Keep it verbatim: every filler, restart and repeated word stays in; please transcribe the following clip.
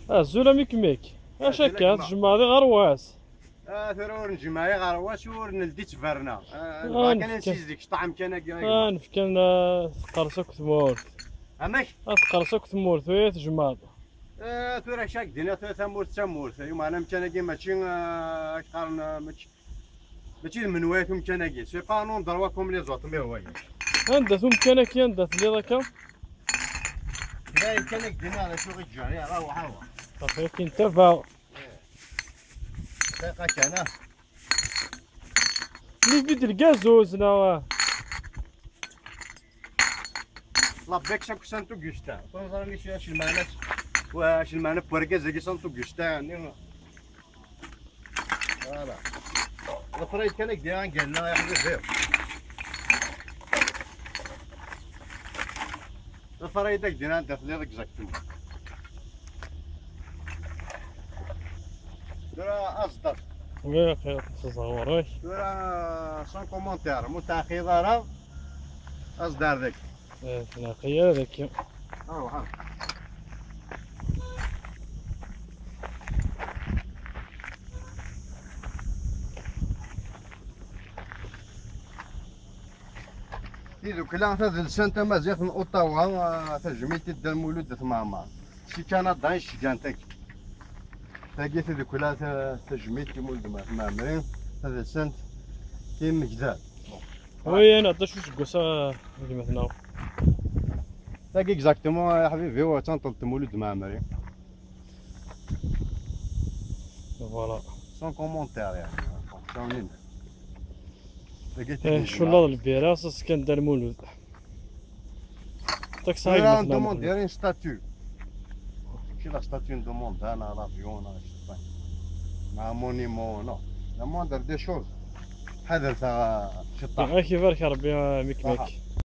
Azul a Mikmik. Acu akka, tjemɛeḍ iɣerwas? Ah, tura ur njemmeɛ iɣerwas, ur neldi ttberna. Ah, nebɣa kan ad nsizdeg ṭṭɛam kan agi. Ah, nefkan, ah, teqqers akk tmurt. Amek? Ah, teqqers akk tmurt, tura tjemɛeḍ. Ah, tura acu ak-d-iniɣ, tura tamurt d tamurt. Ay, meɛna amkan-agi mačči, ah, ak-qqaren, ah, mačči, mačči d menwayat umkan-agi. C'est pas un endroit comme les autres, mais oui. Anda-t umkan-agi, anda telliḍ akka? Kra kan ak-d-iniɣ d acu i ǧǧan, ya, ṛuḥ, ṛuḥ. Ṛuḥ, akin tabaɣ. Dqiqa kan, ah. Li vide lgazuz, neɣ? La bec akk Saint Augustin. Ur ẓran acu, acu lmeɛna, wa, acu lmeɛna n wergaz-agi Saint Augustin, yani. Voilà. Ḍfer-iyi-d kan ak-d-iniɣ anga nella, ya ḥbibi. Ḍfer-iyi-d ak-d-iniɣ anda telliḍ exactement. Tura aẓ-d. Oui, axir, teẓẓawreḍ. Tura sans commentaire, ma ur teɛqileḍ ara, aẓ-d ar daki. Eh, neɛqil ara daki. Aruḥ, aruḥ. Tidukla tadelsant tamaziɣt n Ottawa, ah, tajmilt i Dda Lmulud At Mɛemmer. Si Kanada i d-ccgan tagi. Tagi tidukla ta-, tajmilt i Mulud Mɛemmri, tadelsant timegdal. Oui, ad nɛeddi cwiṭ seg wass-a, gma-tneɣ. Tagi exactement, a ḥbibi, wa d tanṭelt n Mulud Mɛemmri. Voilà. Sans commentaire, yani. Tagi eh, tigi cculaḍ lbira, s-, skan Dda Lmulud. Taxi tura demande une statue. Mačči la statue n demande, neɣ l'avion, neɣ je sais pas. Neɣ monument, non. La moindre des choses. Ḥader ta-, ciṭṭaḥ. Ak ibarek Rebbi, a Mikmik. Aha.